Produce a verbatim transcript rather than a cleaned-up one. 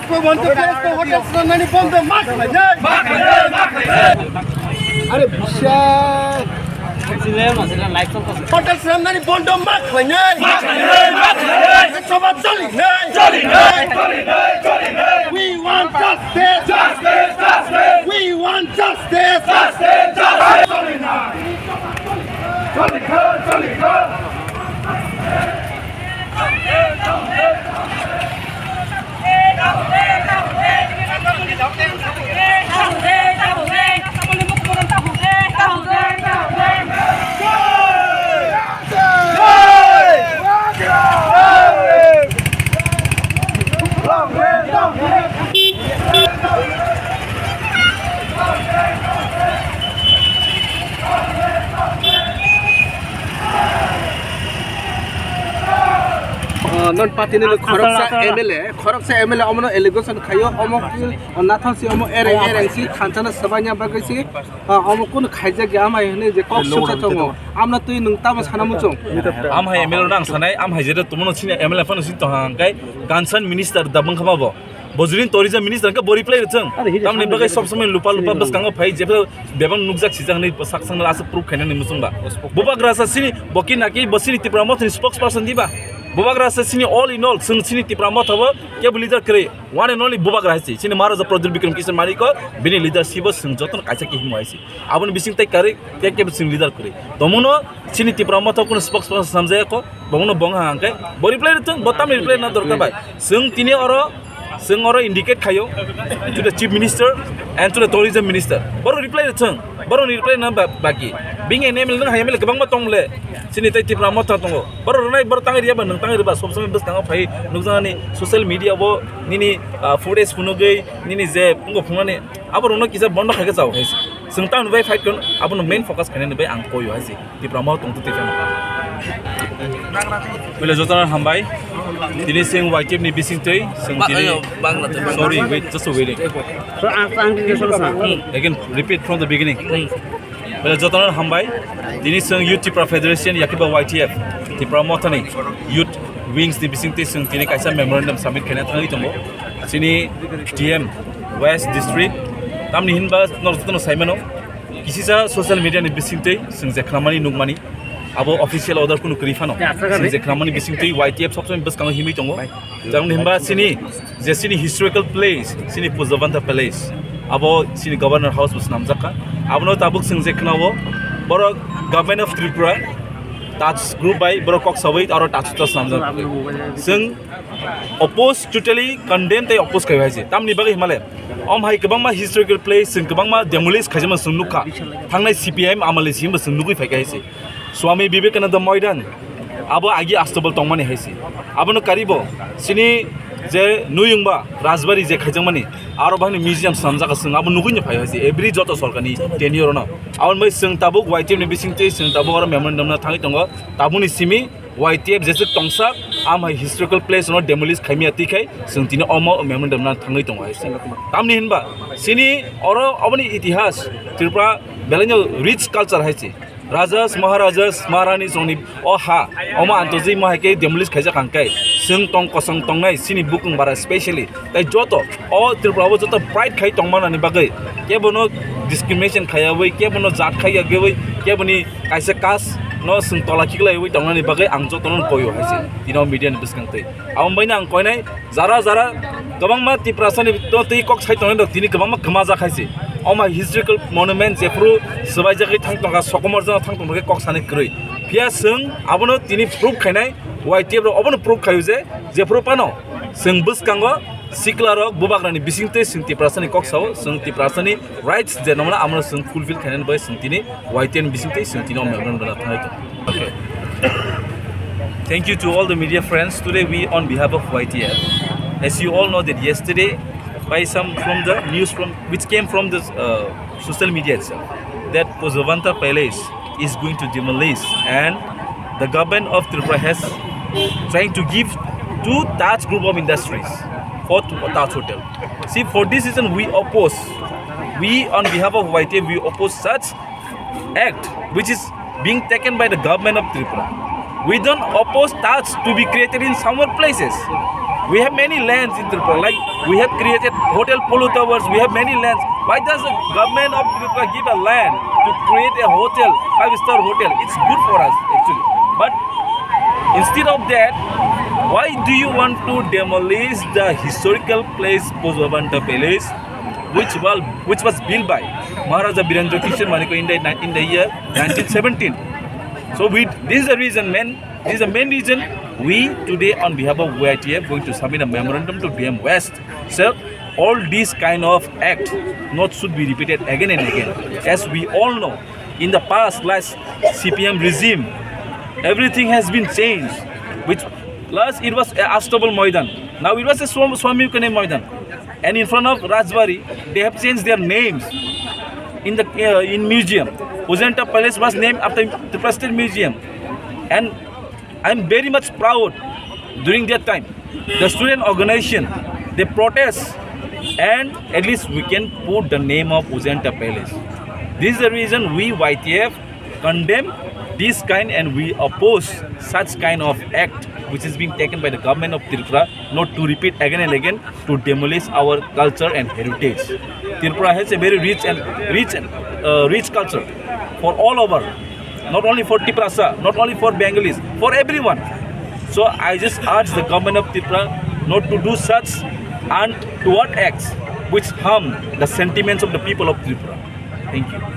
Hotel swnamnani bondo ma khlainai. Are bisha. Hotel swnamnani bondo ma khlainai. Sabha chalinai. We want justice. We want justice. Ah, non party ni khoroksa M L A, khoroksa M L A omono allegation khaio, omo ki, oh, nathang si omo ereng ereng si thansa na swbaina bagwi si, ah, omo kun khaijak ya amai hwnwi je kok sukha tongo. Amna twi nwng tamo sana muchung. Am hai M L A nang sanai, am hai jeta tumono sini M L A phano sini tong hang kai, concern minister da bwngkha ma bo. Bojring tourism minister ke bo reply rwchwng. Tamni bagwi sob somoi lupa lupa bwskango phai, jephru bebak nukjak sijak hwnwi sak sangno aswk proof khainani muchung ba. Bubagra sa sini, boki naki bo sini Tipra Mothani spokesperson diba. Bubagra sa sini all in all, chwng sini Tipra Motha bo kebo leader kwrwi. One and only Bubagra hai si. Sini Maharaja Pradyut Bikram Kishore Manik ko bini leadership o chwng jotono kaisa khe himo hai si. Aboni bising tai karwi kebo chwng leader kwrwi. Tomono sini Tipra Motha kuno spokesperson samjaya ko. Bono bong ha hangke bo reply rwchwng, bo tamni reply na dorkar bai. Chwng tini oro, chwng oro indicate khaio to the chief minister and to the tourism minister. Boro reply rwchwng, boro ni reply na ba-, baki. Bing N M L nang hai M L A kwbangma tong le. Sini tai Tipra Motha tongo. Boro rwnai, boro tangri ya ba, nwng tangri ba, sob somoi bwskango phai nukjaknani social media bo nini, ah, footage phunugwi nini je phungo phungnani abo rwno kisa bondo khaikhe chao hai se. Chwng tamni bai fight khaino, abono main focus khainani bai ang koio hai se. Tipra Motha tongtwi twi phano. Pele jotono hambai. Tini chwng Y T F ni bising twi, chwng tini, sorry, wait, just a waiting. So, ang, ang tini solo sa. Again, repeat from the beginning. Pele jotono hambai. Tini chwng Youth Tipra Federation, yakiba Y T F, Tipra Mothani Youth Wings ni bising twi chwng tini kaisa memorandum submit khaina thangwi tongo. Chini T M West District, tamni hinba norok jotono saimano. Kisisa social media ni bisingtwi chwng je khnamani nukmani, abo official order kunu kwrwi phano. Chwng je khnamani bisingtwi Y T F sob somoi bwskango himwi tongo. Jang hinba sini je sini historical place, sini Pujabanta Palace, abo sini Governor House bo swnamjak kha. Abono tabuk chwng je khnao, borok Government of Tripura, Taj Group bai borok kok sawi aro Taj Hotel swnamjak. Chwng oppose, totally condemn tei oppose khai hai se. Tamni bagwi himale, om hai kwbangma historical place chwng kwbangma demolish khaijama chwng nukha. Thangnai C P I M amale simi chwng nugwi phaikha hai se. Swami Vivekananda Moidan, abo agi astobol tongmani hai se. Abono karibo, sini je nuyungba Rajbari je khaijakmani, aro bahini museum swnamjak chwng abo nugwi phai hai se. Every joto sorkarni tenure no. Aboni bai chwng tabuk Y T F ni bisingtwi chwng tabuk oro memorandum no thangwi tongo. Tabukni simi Y T F jeswk tongsak, am hai historical place no demolish khaimya twi khai, chwng tini omo memorandum na thangwi tongo hai se. Tamni hinba, sini oro oboni itihas, Tripura belaino rich culture hai se. Rajas, Maharajas, Maharani songni o ha, omo antoji mo hai khe demolish khaijak hang kai, chwng tong kosong tongnai, sini bukung bara specially. Tai joto o Tripura o joto pride khai tongmanani bagwi kebono discrimination khaiyawi, kebono jat khaiyawi, keboni kaisa caste no chwng tola khiklaiwi tongnani bagwi ang jotono koio hai se tino media ni bwskang twi. Abo baino ang koinai jara jara kwbangma Tiprasani to twi kok sai tongnai rok tini kwbangma kwmajak hai se. Oma historical monument jephru swbaijagwi thang tongkha, sokomorjak thang tongkha kok sani kwrwi. Phiya chwng abono tini proof khainai, Y T F rok obono proof khaio je jephru phano chwng bwskango siklarok bubagrani bisingtwi chwng Tiprasani kok sao, chwng Tiprasani rights je nongmano amono chwng fulfill khainani bai chwng tini Y T F ni bisingtwi chwng tini o memorandum rwna thangwi tongo. Okay. Thank you to all the media friends. Today we, on behalf of Y T F, as you all know that yesterday, by some from the news from which came from the, uh, social media itself, that Pujabanta Palace is going to demolish, and the government of Tripura has trying to give to Taj Group of Industries for Taj Hotel. See, for this reason we oppose. We, on behalf of Y T F, we oppose such act which is being taken by the government of Tripura. We don't oppose Taj to be created in some other places. We have many lands in Tripura. Like, we have created Hotel Polo Towers. We have many lands. Why does the government of Tripura give a land to create a hotel, five-star hotel? It's good for us, actually. But instead of that, why do you want to demolish the historical place Bojobanta Palace, which was which was built by Maharaja Birendra Kishore Manikya in the in the year nineteen seventeen? So we this is the reason, man. This is the main reason we today on behalf of Y T F going to submit a memorandum to D M West. Sir, all these kind of act not should be repeated again and again. As we all know, in the past last C P M regime, everything has been changed. Which last it was a Astabal Maidan, now it was a Swam- Swami Kane Maidan, and in front of Rajbari they have changed their names in the uh, in museum. Ujanta Palace was named after the Prestige Museum, and I'm very much proud during that time. The student organization, they protest, and at least we can put the name of Ujanta Palace. This is the reason we Y T F condemn this kind and we oppose such kind of act which is being taken by the government of Tripura not to repeat again and again to demolish our culture and heritage. Tripura has a very rich and rich and uh, rich culture for all over, not only for Tiprasa, not only for Bengalis, for everyone. So I just urge the government of Tripura not to do such untoward acts which harm the sentiments of the people of Tripura. Thank you.